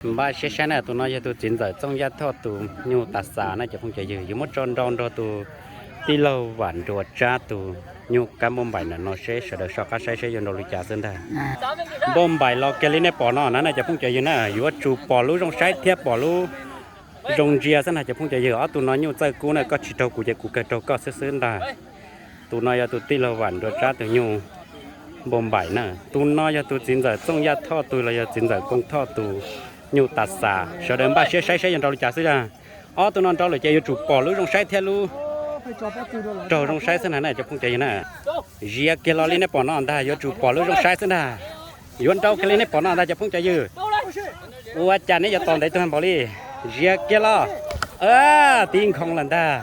Npaj siab saib na, tus no yog tus txiv ntxawm Txooj Yaj Thoj tus nyuj Tas Xas na cov phooj cov ywg. Yuav muab tso nrau nrog tus tij laug Vam Nruas Tsab tus nyuj kab npauj npaim ntawm no seb sawv daws soj qab saib seb yuav nrau li cas xwb ntag. Npauj npaim los kiag li nej pom no na cov phooj cov ywg na, yuav tsum pom lub zoo saib thiab pom lub zoo ntsia xwb na cov phooj cov ywg. Ob tug no nyuj txawj kub na, koj tsis raug kuv ces kuv kawg raug koj xwb xwb ntag. Tus no yog tus tij laug Vam Nruas Tsab tus nyuj npauj npaim na. Tus no yog tus txiv ntxawm Txooj Yaj Thoj tus los yog txiv ntxawm Koob Thoj tus nyuj Tas Xas. Sawv daws npaj siab saib saib yuav nrau li cas xwb ntag. Ob tug no nrau lawm ces yuav tsum pom lub zoo saib thiab lub raug zoo saib xwb ntag na cov phooj cov ywg na. Zias kiag los li nej pom no ntag, yuav tsum pom lub zoo saib xwb ntag. Yuav nrau kiag li nej pom no ntag cov phooj cov ywg. Ua cas neb yuav tos ntev tuag npaum li? Zias kiag los. Tib nkhoos lawm ntag.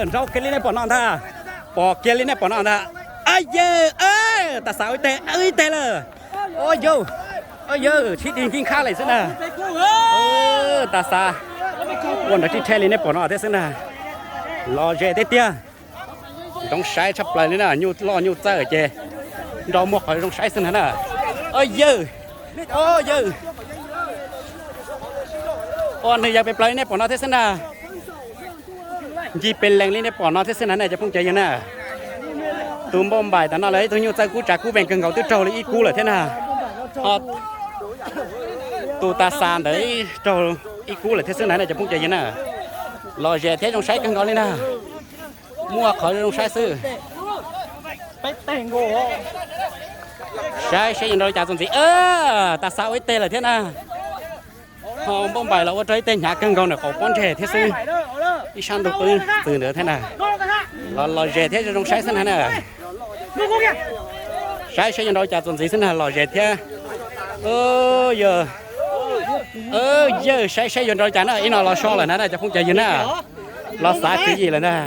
Nrau kiag li nej pom no ntag. Pom kiag li nej pom no ntag. Yawg, Tas Xas ua ib teg, ib teg lawm. Ua yawg, yawg sib tig nkig nkhab lawm xwb ntag. Tas Xas ua nrov tib rhe li nej pom no thiab xwb ntag. Lom zem tiag tiag. Zoo saib tshaj plaws li na, nyuj loj nyuj txawj ces nrau muaj qhov zoo saib xwb ntag na. Yawg, yawg, ua nws yawg pes plaws li nej pom no thiab xwb ntag. Ncig pes lees li nej pom no thiab xwb ntag na cov phooj cov ywg na. Tus npauj npaim tam no lawv ib tug nyuj txawj kub tsav kub vees kawg nkaus twb raug li ib kub lawm thiab na. Tus Tas Xas ntawd raug ib kub lawm thiab xwb ntag na cov phooj cov ywg na. Lom zem thiab zoo saib kawg nkaus li na. Muaj qhov zoo saib xwb. Saib seb yuav nrau li cas txuas ntxiv. Tas Xas ua ib teg lawm thiab na. Ho npauj npaim los ua rau ib teg hnyav kawg nkaus ntawm qaum pob ntseg thiab xwb. Ib sab ntug qwb txwv ntawd thiab na. Los lom zem thiab zoo saib xwb ntag na. Saib seb yuav nrau li cas txuas ntxiv xwb ntag, lom zem thiab. Yawg, yawg saib seb yuav nrau li cas na, ib no los so lawm na cov phooj cov ywg na. Los xav tswv yim lawm ntag.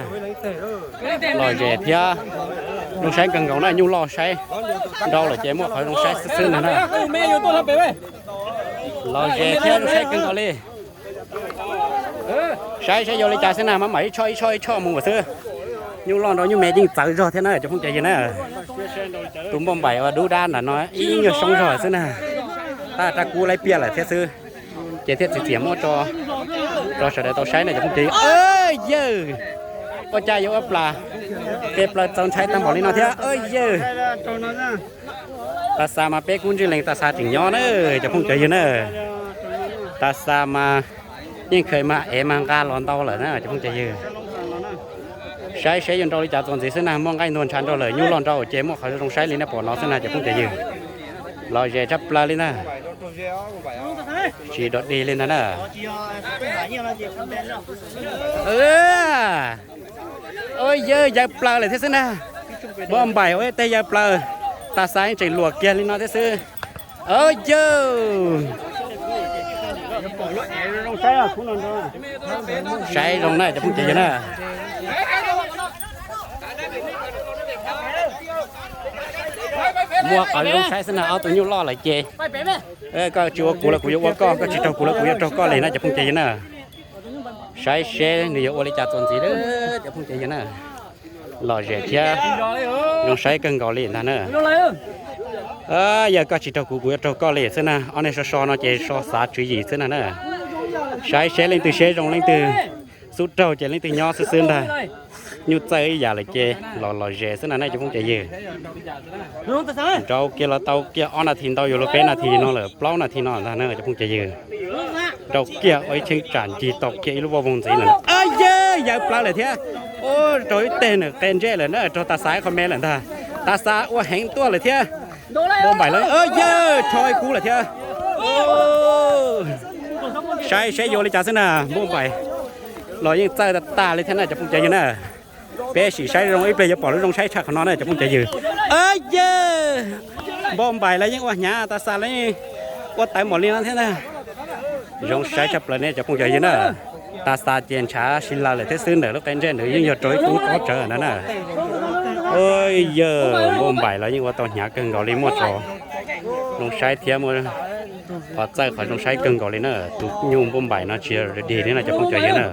Lom zem thiab zoo saib kawg nkaus na, nyuj loj saib nrau lawm ces muaj qhov zoo saib xwb xwb ntag na. Lom zem thiab zoo saib kawg nkaus li. Saib saib yuav li cas xwb na, maj mam ib tshob ib tshob ib tshob mus xwb. Nyuj loj nrau nyuj me yeej txawv zog thiab na cov phooj cov ywg na. Tus npauj npaim uas dub dab ntawm no ib nyuag soob zog xwb na. Tab rab kub laib piaj lawm thiab xwb. Ces thiaj txiav txiav muab tso rau sawv daws tau saib na cov phooj cov ywg. Yawg, ua cas yuav ua plas, pes plaws txaus ntshai tag npaum li no thiab yawg. Tas Xas mas peb kub ntsej lees Tas Xas tseem nyob na cov phooj cov ywg na. Tas Xas mas yeej khaws mag ev mag nqa los ntau lawm na cov phooj cov ywg. Saib seb yuav nrau li cas txuas ntxiv xwb na, muaj nqaij ntuag ntshav nrau lawm, nyuj loj nrau ces muaj qhov zoo saib li nej pom no xwb na cov phooj cov ywg. Lom zem tshaj plaws li ntag. Tsis dog dig li ntag na. Yawg, yawg plaws lawm thiab xwb na. Npauj npaim ua ib teg yawg plaws, Tas Xas yeej tseem luam kiag li no thiab xwb. Yawg, saib zoo na cov phooj cov ywg na. Muaj qhov zoo saib xwb na, ob tug nyuj loj lawm ces koj tsis ua kuv los kuv yuav ua koj, koj tsis raug kuv los kuv yuav raug koj li na cov phooj cov ywg na. Saib seb nws yuav ua li cas txuas ntxiv cov phooj cov ywg na. Lom zem thiab zoo saib kawg nkaus li ntag na. Yawg, koj tsis raug kuv kuv yuav raug koj li xwb na, ob neeg so so no ces so xav tswv yim xwb na na. Saib seb leej twg seb zoo leej twg xub raug ces leej twg nyob xwb xwb ntag. Nyuj txawj ib yam lawm ces los lom zem xwb na nej cov phooj cov ywg. Nrau kiag los tau kiag ob nas this ntau yuav luag peb nas this no lawm, plaub nas this no ntag na cov phooj cov ywg. Nrau kiag ua ib cheeb tsam ncig tau kiag ib lub voj voog ntxiv lawm. Yawg, yawg plaws lawm thiab. Raug ib teg nws qe ntsej lawm na, raug Tas Xas ib qho me lawm ntag. Tas Xas ua heev tuaj lawm thiab. Npauj npaim los yawg rho ib kub lawm thiab. Saib seb yuav li cas xwb na, npauj npaim los yeej txawj tag tag li thiab na cov phooj cov ywg na. Peb sim saib zoo ib pliag yuav pom lub zoo saib tshaj qhov no na cov phooj cov ywg. Yawg, npauj npaim los yeej ua hnyav, Tas Xas los yeej ua tawv npaum li no thiab na. Zoo saib tshaj plaws ne cov phooj cov ywg na. Tas Xas ces ntshav si laws lawm thiab xwb, ntawm lub qe ntsej ntawd yeej yog raug ib kub tob tsawv no na. Yawg, npauj npaim los yeej ua tau hnyav kawg nkaus li, muaj qhov zoo saib thiab muaj qhov txawj qhov zoo saib kawg nkaus li na. Tus nyuj npauj npaim no tsis yog dig li no cov phooj cov ywg na.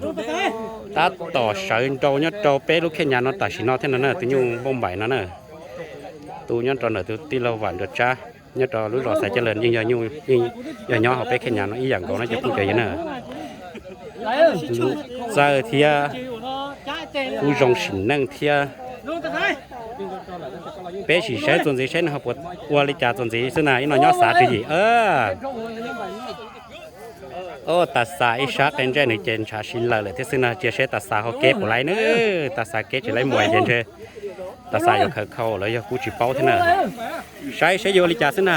Tab tom sawv nrau nyob rau peb lub khiaj nyav no tam sim no thiab no na, tus nyuj npauj npaim no na. Tus nyob rau ntawm tus tij laug Vam Nruas Tsab. Nyob rau lub zos Xaiv Caj Lawm yeej yog nyuj, yeej yog nyob hauv peb khej nyam no ib yam nkaus no cov phooj cov ywg na. Lub txawj thiab kub zoo sim neej thiab. Peb sim saib txuas ntxiv saib nws ho puas ua li cas txuas ntxiv xwb na, ib no nyob xav tswv yim. Oj, Tag Xas ib sab qe ntsej nws ces ntshav si lawm lawm thiab xwb na, cia seb Tag Xas ho kev puas laib na. Tag Xas kev tsis laib muag ces ntshe Tag Xas yuav khaws khau los yog kuj tsis paub thiab na. Saib seb yuav ua li cas xwb na.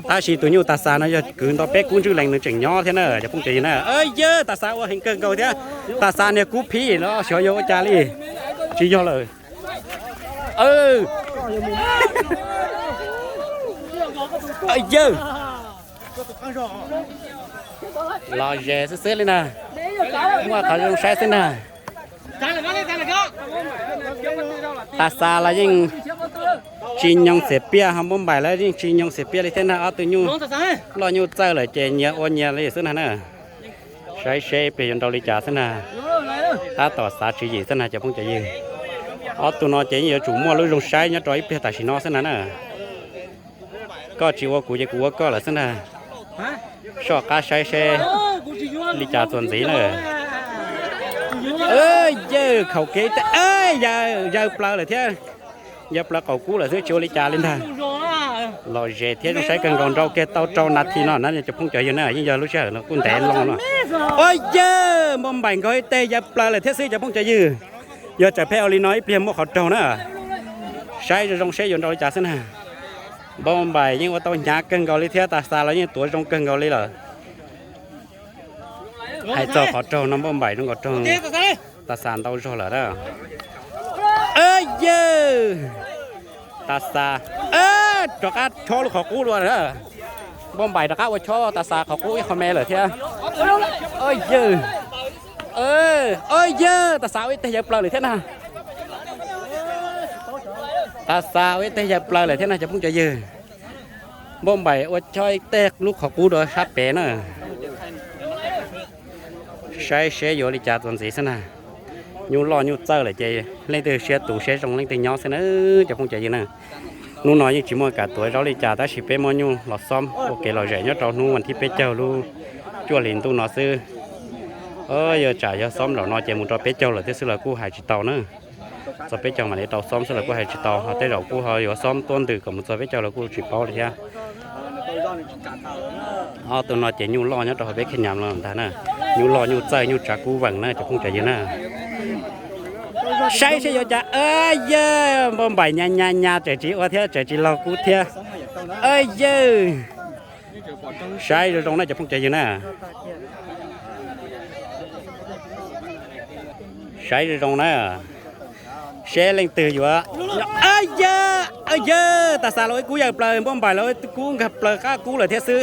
Tab sis tus nyuj Tag Xas no yog kwv nto peb kub ntswj lees nws tseem nyob thiab na cov phooj cov ywg na. Yawg, Tag Xas ua heev kawg nkaus thiab. Tag Xas niag kub phim los xyov yuav ua cas li. Tsis yog lawm. Yawg, los zes xwb xwb li na. Muaj qhov zoo saib xwb na. Tag Xas los yeej tsis nyoo xiam piaj, ho Npauj Npaim los yeej tsis nyoo xiam piaj li thiab na. Ob tug nyuj loj nyuj txawj lawm ces nyias ua nyias li xwb na na. Saib seb ib pliag yuav nrau li cas xwb na. Tab tom xav tswv yim xwb na cov phooj cov ywg. Ob tug no ces yeej yuav tsum muaj lub zoo saib nyob rau ib pliag tam sim no xwb na na. Koj tsis ua kuv ces kuv ua koj lawm xwb na. Soj qab saib seb li cas txuas ntxiv na. Yawg, khaum kev, yawg plaws lawm thiab. Yawg plaws qaum kub lawm xwb tsis ua li cas li ntag. Los zes thiab zoo saib kawg nkaus, nrau kiag tau rau nas this no na cov phooj cov ywg na, yeej yog lub sij hawm no kuj ntev loo no. Ua yawg, Npauj Npaim nkaug ib teg yawg plaws lawm thiab xwb cov phooj cov ywg. Yog tsam pheej ua li no ib pliag muaj qhov raug na. Saib zoo zoo seb yuav nrau li cas xwb na. Npauj Npaim yeej ua tau hnyav kawg nkaus li thiab Tag Xas los yeej tuav zoo kawg nkaus li lawm. Hais txog qhov raug no Npauj Npaim zoo nkaus raug Tag Xas ntau zog lawm na. Yawg, Tag Xas rov qab chob lub qhov qub dua na. Npauj Npaim rov qab ua chob Tag Xas qhov qub ib qho me lawm thiab. Yawg, yawg, Tag Xas ua ib teg yawg plaws lawm thiab na. Tag Xas ua ib teg yawg plaws lawm thiab na cov phooj cov ywg. Npauj Npaim ua chob ib teg lub qhov qub dua sab pem na. Saib seb yuav li cas txuas ntxiv xwb na. Nyuj loj nyuj txawj lawm ces leej twg siab tus siab zoo leej twg nyob xwb na cov phooj cov ywg na. Hnub no yeej tsis muaj kam tuav zaub li cas tab sis peb muab nyuj los xob ua kev lom zem nyob rau hnub vas thib peb caug lub cuaj hlis ntuj no xwb. Yog tsam yog xob nraum no ces mus rau peb caug lawm thiab xwb los kuj hais tsis tau na. Txog peb caug mam li tau xob xwb los kuj hais tsis tau, ho tej zaum kuj ho yuav xob tuab ntws kom mus txog peb caug los kuj tsis paub li thiab. Ob tug no ces nyuj loj nyob rau hauv peb khej nyam los ntag na. Nyuj loj nyuj txawj nyuj tsav kub veem na cov phooj cov ywg na. Saib seb yuav cas, yawg, Npauj Npaim nyas nyas nyas tseem tsis ua thiab tseem tsis laug kub thiab. Yawg, saib zoo zoo na cov phooj cov ywg na. Saib zoo zoo na. Seb leej twg yuav, yawg, yawg, Tag Xas los ib kub yawg plaws, Npauj Npaim los ib kub nkag plaws qab kub lawm thiab xwb.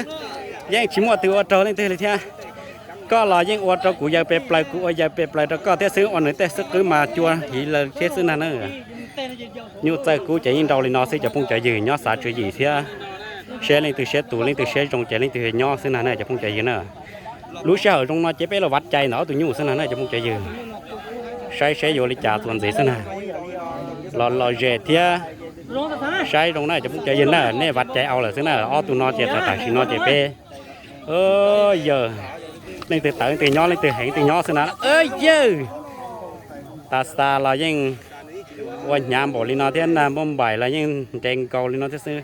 Yeej tsis muaj twg ua raug leej twg li thiab. Koj los yeej ua rau kuv yawg pes plaws, kuv ua yawg pes plaws rau koj thiab xwb, ua nws tej xwb qwb mas cua hiv lawm thiab xwb ntag na. Nyuj txawj kub ces yeej nrau li no xwb cov phooj cov ywg, nyob xav tswv yim thiab. Seb leej twg siab tus leej twg siab zoo ces leej twg nyob xwb ntag na cov phooj cov ywg na. Lub sij hawm zoo no ces peb los vav cai ntawm ob tug nyuj xwb ntag na cov phooj cov ywg. Saib seb yuav li cas txuas ntxiv xwb na. Los los zes thiab. Saib zoo na cov phooj cov ywg na, nej vav cai au lawm xwb na, ob tug no ces tam tam sim no ces peb, yawg, leej twg tawv leej twg nyob, leej twg heev leej twg nyob xwb na. Yawg, Tag Xas los yeej ua hnyav npaum li no thiab na, Npauj Npaim los yeej nres nkaus li no thiab xwb.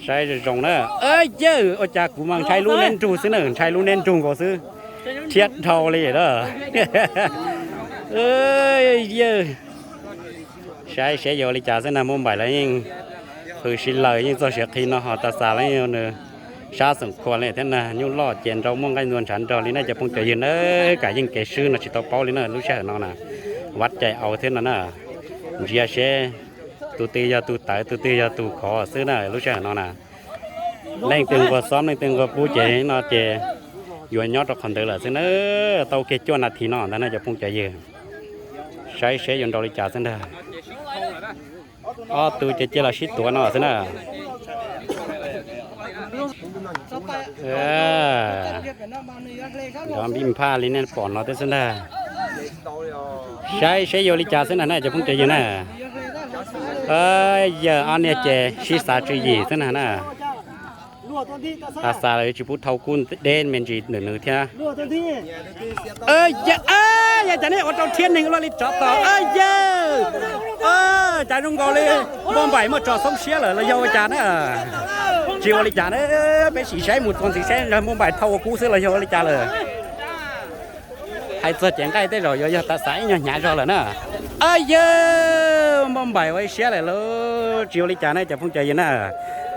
Saib zoo zoo na. Yawg, ua cas kuv mas ntshai lub neb nrug xwb na, ntshai lub neb nrug nkaus xwb. Thiab dhau li na. Yawg, saib seb yuav li cas xwb na, Npauj Npaim los yeej hws si lawm, yeej txog siav qhi no ho Tag Xas los yeej nws sab xeem khuas li thiab na, nyuj loj ces nrau muaj nqaij ntua ntshav nrog li na cov phooj cov ywg na, kam yeej kev swb no tsis tau paub li na lub sij hawm no na. Vav cai au thiab no na. Ntsia seb tus twg yog tus tawv tus twg yog tus khov xwb na lub sij hawm no na. Leej twg nquag xob leej twg nquag kub ces no ces yuav nyob rau qhov ntawd lawm xwb na. Tau kiag cuaj nas this no ntag na cov phooj cov ywg. Saib seb yuav nrau li cas xwb ntag. Ob tug ces cia los sib tuav no xwb na. Nrov npij nphaj li nej pom no thiab xwb ntag. Saib seb yuav li cas xwb ntag na cov phooj cov ywg na. Yawg ob niag ces sib xav tswv yim xwb na na. Tas xas los yuav tsis pub thau kub deb me ntsis ntawm nws thiab. Yawg, cas nej ua rau rhiab neeg luaj li tsov tom yawg. Cas zoo nkaus li Npauj Npaim muaj tso xoob siab lawm los yog ua cas na? Tsis ua li cas na, peb sim saib mus txuas ntxiv saib Npauj Npaim thau ua kub xwb los yog ua li cas lawm. Hais txog cev nqaij tej zaum yuav yog Tas Xas ib nyuag hnyav zog lawm na. Yawg, Npauj Npaim ua ib siab lawm lauj, tsis ua li cas na cov phooj cov ywg na.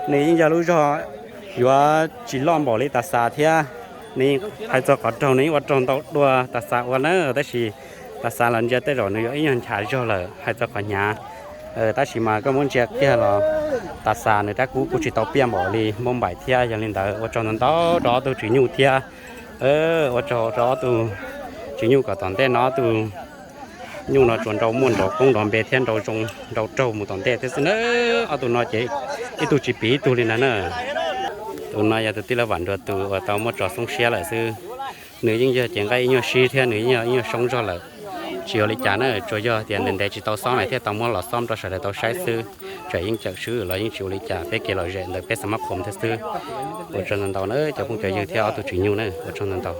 Nws yeej yog lub zog yuav tsis loj npaum li Tas Xas thiab. Nws hais txog qhov raug nws yeej ua raug ntau dua Tas Xas ua na, tab sis Tas Xas los ntsia tej zaum nws yuav ib nyuag hnyav zog lawm hais txog qhov hnyav. Tab sis mas koj muab ntsia kiag los Tas Xas nws rab kub kuj tsis tau piaj npaum li Npauj Npaim thiab, yog li ntawd ua tsaug ntau ntau rau ob tug tswv nyuj thiab. Ua tsaug rau ob tug tswv nyuj kom tom ntej no ob tug nyuj no tsuas nrau muaj nrov koob nrov npe thiab nrau zoo nrau raug mus tom ntej thiab xwb na. Ob tug no ces ib tug tsis pim ib tug li ntag na. Tus no yog tus tij laug Vam Nruas tus uas tau muaj tso xoob siab lawm xwb. Nws yeej yog cev nqaij ib nyuag sib thiab nws yeej yog ib nyuag soob zog lawm. Tsis ua li cas na, tsuas yog tias ntev ntev tsis tau xob na thiaj tau muab los xob rau sawv daws tau saib xwb. Txawm yeej cawm swb los yeej tsis ua li cas, peb kev lom zem ntawm peb xav mab qhom thiab xwb. Ua tsaug ntau ntau na cov phooj cov ywg thiab ob tug tswv nyuj na, ua tsaug ntau ntau.